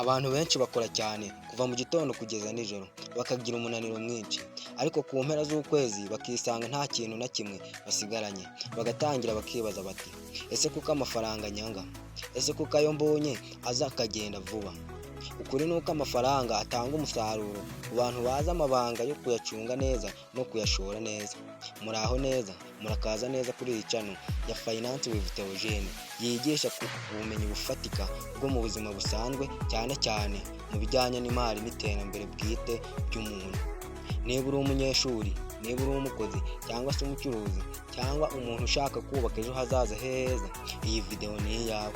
Abantu benshi bakora cyane kuva mu gitondo kugeza nijoro, bakagira umunaniro mwinshi, ariko ku mpera z'ukwezi bakisanga nta kintu na kimwe basigaranye, bagatangira bakibaza bati: "Ese kuko amafaranga anyanga? Ese kuko ayo mbonye aza akagenda vuba?" Ukuri ni uko amafaranga atanga umusaruro ku bantu bazi amabanga yo kuyacunga neza no kuyashora neza. Muraho neza, murakaza neza kuri iyi channel ya Finance with Theogene, yigisha ku bumenyi bufatika bwo mu buzima busanzwe, cyane cyane mu bijyanye n'imari n'iterambere bwite ry'umuntu. Niba uri umunyeshuri, niba uri umukozi cyangwa se umucuruzi, cyangwa umuntu ushaka kubaka ejo hazaza heza, iyi video ni iyawe.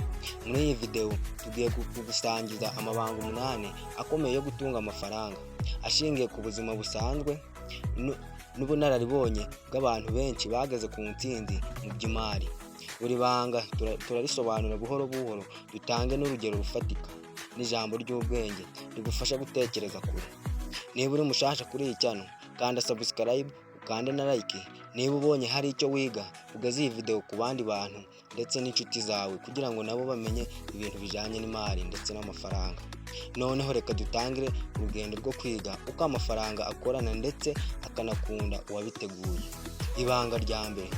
Muri iyi video tugiye kugusangiza amabanga 8 akomeye yo gutunga amafaranga, ashingiye ku buzima busanzwe n'ubunararibonye bw'abantu benshi bageze ku ntsinzi mu by'imari. Buri banga turarisobanura buhoro buhoro, dutange n'urugero rufatika n'ijambo ry'ubwenge rigufasha gutekereza kure. Niba uri mushasha kuri iyi channel, kanda subscribe, ukande na like. Niba ubonye hari icyo wiga, ugeze iyi video ku bandi bantu ndetse n'inshuti zawe, kugira ngo nabo bamenye ibintu bijyanye n'imari ndetse n'amafaranga. Noneho reka dutangire urugendo rwo kwiga uko amafaranga akorana ndetse akanakunda uwabiteguye. Ibanga rya mbere: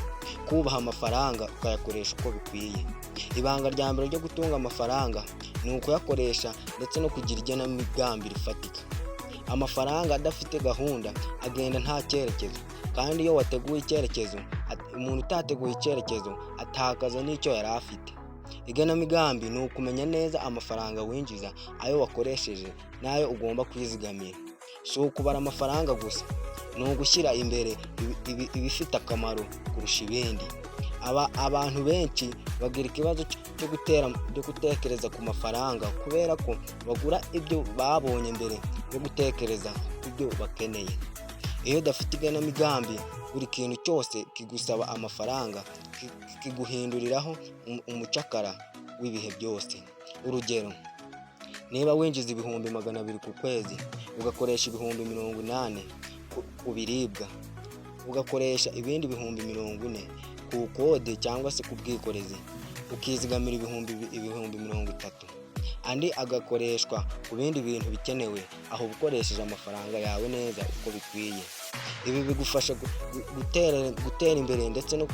kubaha amafaranga ukayakoresha uko bikwiye. Ibanga rya mbere ryo gutunga amafaranga ni ukuyakoresha ndetse no kugira igenamigambi rifatika. Amafaranga adafite gahunda agenda nta cyerekezo, kandi iyo wateguye icyerekezo, umuntu utateguye icyerekezo atakaza n'icyo yari afite. Igenamigambi ni ukumenya neza amafaranga winjiza, ayo wakoresheje n'ayo ugomba kwizigamira. Si ukubara amafaranga gusa, ni ugushyira imbere ibifite akamaro kurusha ibindi. Abantu benshi bagira ikibazo cyo gutekereza ku mafaranga kubera ko bagura ibyo babonye mbere yo gutekereza ku byo bakeneye. Iyo udafite igenamigambi, buri kintu cyose kigusaba amafaranga kiguhinduriraho umucakara w'ibihe byose. Urugero, niba winjiza 200,000 ku kwezi, ugakoresha 80,000 ku biribwa, ugakoresha ibindi 40,000 ku bukode cyangwa se ku bwikorezi, ukizigamira 30,000, andi agakoreshwa ku bindi bintu bikenewe, aho uba ukoresheje amafaranga yawe neza uko bikwiye. Ibi bigufasha gutera imbere ndetse no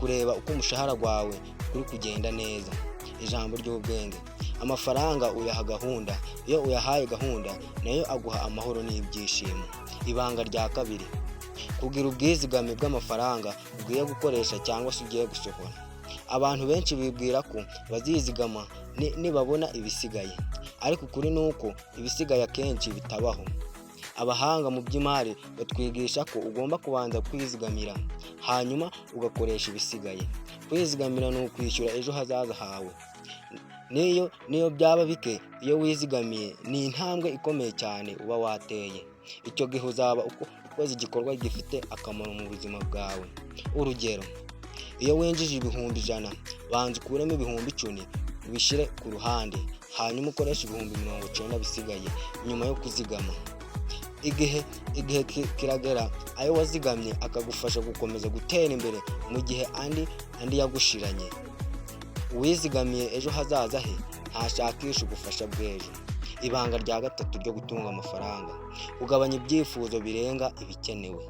kureba uko umushahara wawe uri kugenda neza. Ijambo ry'ubwenge: amafaranga uyaha gahunda, iyo uyahaye gahunda nayo aguha amahoro n'ibyishimo. Ibanga rya kabiri: kugira ubwizigame bw'amafaranga ugiye gukoresha cyangwa se ugiye gusohora. Abantu benshi bibwira ko bazizigama nibabona ibisigaye, ariko ukuri ni uko ibisigaye akenshi bitabaho. Abahanga mu by'imari batwigisha ko ugomba kubanza kwizigamira, hanyuma ugakoresha ibisigaye. Kwizigamira ni ukwishyura ejo hazaza hawe. Niyo byaba bike, iyo wizigamiye ni intambwe ikomeye cyane uba wateye. Icyo gihe uzaba ukoze igikorwa gifite akamaro mu buzima bwawe. Urugero, iyo winjije 100,000, banza ukuremo 10,000 ubishyire ku ruhande, hanyuma ukoreshe 90,000 bisigaye nyuma yo kuzigama. Igihe kiragera ayo wazigamye akagufasha gukomeza gutera imbere mu gihe andi yagushiranye. Uwizigamiye ejo hazaza he ntashakisha ubufasha bw'ejo. Ibanga rya gatatu ryo gutunga amafaranga: kugabanya ibyifuzo birenga ibikenewe.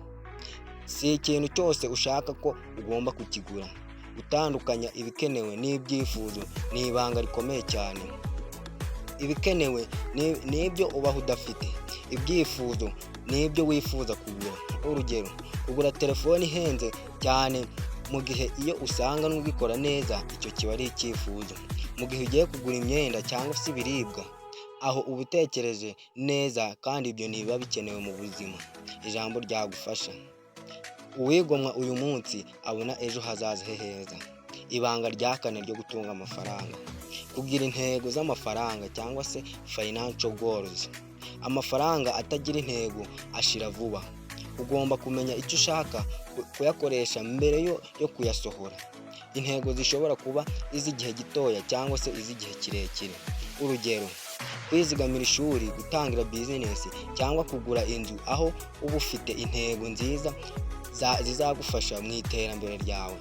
Si ikintu cyose ushaka ko ugomba kukigura. Gutandukanya ibikenewe n'ibyifuzo ni ibanga rikomeye cyane. Ibikenewe ni ibyo ubaho udafite, ibyifuzo ni ibyo wifuza kugura. Urugero, kugura telefone ihenze cyane mu gihe iyo usanga ugikora neza, icyo kiba ari icyifuzo. Mu gihe ugiye kugura imyenda cyangwa se ibiribwa, aho uba utekereje neza, kandi ibyo ntibiba bikenewe mu buzima. Ijambo ryagufasha: uwigomwa uyu munsi abona ejo hazaza he heza. Ibanga rya kane ryo gutunga amafaranga: kugira intego z'amafaranga cyangwa se financial goals. Amafaranga atagira intego ashira vuba. Ugomba kumenya icyo ushaka kuyakoresha mbere yo kuyasohora. Intego zishobora kuba iz'igihe gitoya cyangwa se iz'igihe kirekire. Urugero, kwizigamira ishuri, gutangira business cyangwa kugura inzu, aho uba ufite intego nziza zizagufasha mu iterambere ryawe.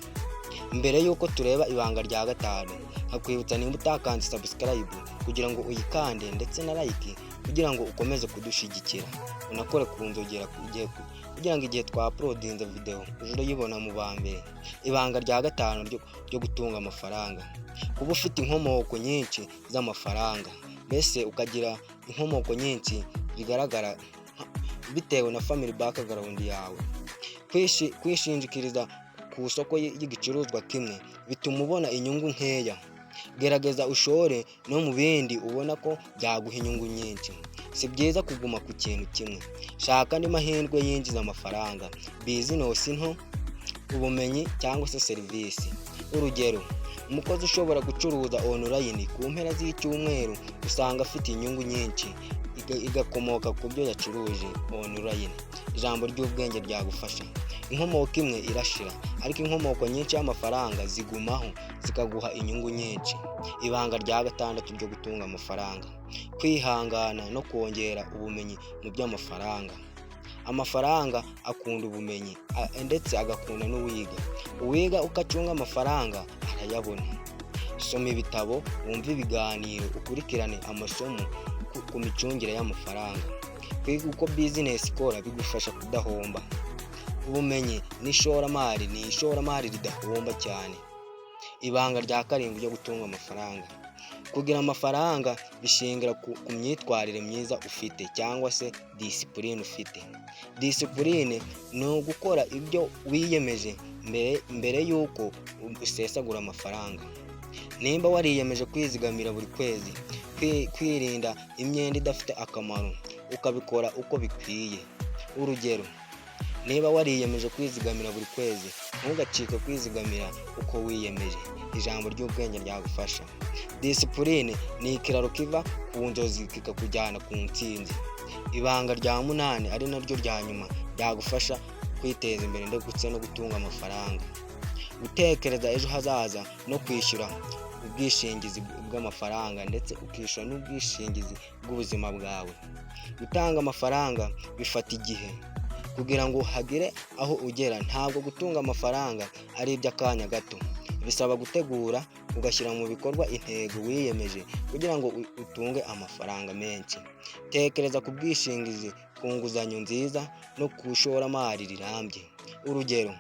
Mbere y'uko tureba ibanga rya gatanu, nkakwibutsa, nimba utakanze subscribe, kugira ngo uyikande, ndetse na like kugira ngo ukomeze kudushyigikira, unakore ku nzogera kugira ngo igihe twauploadinze video uje urayibona mu ba mbere. Ibanga rya gatanu ryo gutunga amafaranga: kuba ufite inkomoko nyinshi z'amafaranga, mbese ukagira inkomoko nyinshi bigaragara bitewe na family background yawe. Kwishingikiriza ku isoko y'igicuruzwa kimwe bituma ubona inyungu nkeya. Gerageza ushore no mu bindi ubona ko byaguha inyungu nyinshi. Si byiza kuguma ku kintu kimwe. Shaka andi mahirwe yinjiza amafaranga, business nto, ubumenyi cyangwa se serivisi. Urugero, umukozi ushobora gucuruza online ku mpera z'icyumweru usanga afite inyungu nyinshi igakomoka ku byo yacuruje online. Ijambo ry'ubwenge ryagufasha: inkomoko imwe irashira, ariko inkomoko nyinshi y'amafaranga zigumaho, zikaguha inyungu nyinshi. Ibanga rya gatandatu ryo gutunga amafaranga: kwihangana no kongera ubumenyi mu by'amafaranga. Amafaranga akunda ubumenyi ndetse agakunda n'uwiga. Uwiga uko acunga amafaranga arayabona. Soma ibitabo, wumve ibiganiro, ukurikirane amasomo ku micungire y'amafaranga. Kwiga uko business ikora bigufasha kudahomba. Ubumenyi n'ishoramari ni ishoramari ridahomba cyane. Ibanga rya karindwi ryo gutunga amafaranga: kugira amafaranga bishingira ku myitwarire myiza ufite cyangwa se discipline ufite. Discipline ni ugukora ibyo wiyemeje mbere y'uko usesagura amafaranga. Nimba wariyemeje kwizigamira buri kwezi, kwirinda imyenda idafite akamaro, ukabikora uko bikwiye. Urugero, niba wariyemeje kwizigamira buri kwezi, ntugacike kwizigamira uko wiyemeje. Ijambo ry'ubwenge ryagufasha: discipline ni ikiraro kiva ku nzozi kikakujyana ku ntsinzi. Ibanga rya munani, ari naryo rya nyuma, ryagufasha kwiteza imbere ndetse no gutunga amafaranga: gutekereza ejo hazaza no kwishyura ubwishingizi bw'amafaranga, ndetse ukishyura n'ubwishingizi bw'ubuzima bwawe. Gutanga amafaranga bifata igihe kugira ngo hagire aho ugera. Ntabwo gutunga amafaranga ari iby'akanya gato. Bisaba gutegura, ugashyira mu bikorwa intego wiyemeje kugira ngo utunge amafaranga menshi. Tekereza ku bwishingizi, ku nguzanyo nziza no ku ishoramari rirambye. Urugero,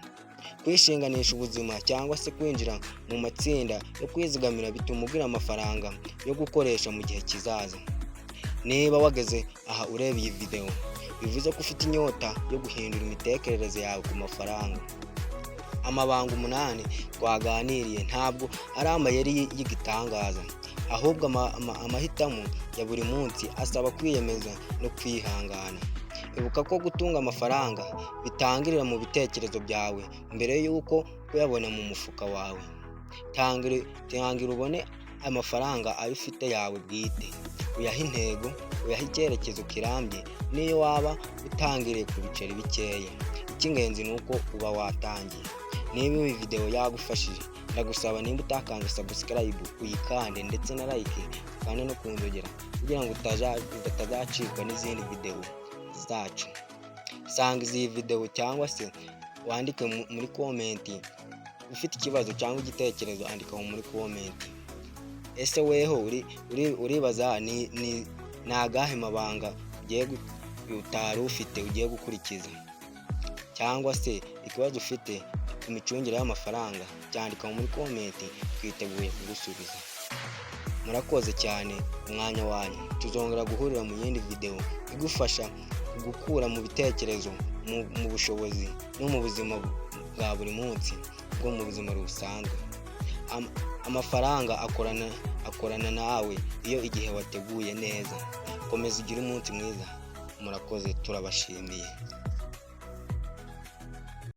kwishinganisha ubuzima cyangwa se kwinjira mu matsinda yo kwizigamira bituma ugira amafaranga yo gukoresha mu gihe kizaza. Niba wageze aha ureba iyi videwo, bivuze ko ufite inyota yo guhindura imitekerereze yawe ku mafaranga. Amabanga 8 twaganiriye ntabwo ari amayeri y'igitangaza, ahubwo amahitamo ya buri munsi asaba kwiyemeza no kwihangana. Ibuka ko gutunga amafaranga bitangirira mu bitekerezo byawe mbere y'uko kuyabona mu mufuka wawe. Tangira ubone amafaranga ayo ufite yawe bwite, uyahe intego, uyahe icyerekezo kirambye. Niyo waba utangiriye ku biceri bikeya, icy'ingenzi ni uko uba watangiye. Niba iyi videwo yagufashije, ndagusaba, nimba utakanze subscribe, uyikande, ndetse na like, kandi no kunzogera kugira ngo utazacikwa n'izindi videwo zacu. Sanga izi videwo cyangwa se wandike muri comment. Ufite ikibazo cyangwa igitekerezo, andika muri comment. Ese weho uribaza ni agahe mabanga ugiye utari ufite ugiye gukurikiza? Cyangwa se ikibazo ufite ku micungire y'amafaranga, cyandika muri comment, twiteguye kugusubiza. Murakoze cyane umwanya wanyu. Tuzongera guhurira mu yindi videwo igufasha gukura mu bitekerezo, mu bushobozi no mu buzima bwa buri munsi bwo mu buzima busanzwe. Amafaranga akorana nawe iyo igihe wateguye neza. Komeza ugire umunsi mwiza. Murakoze, turabashimiye.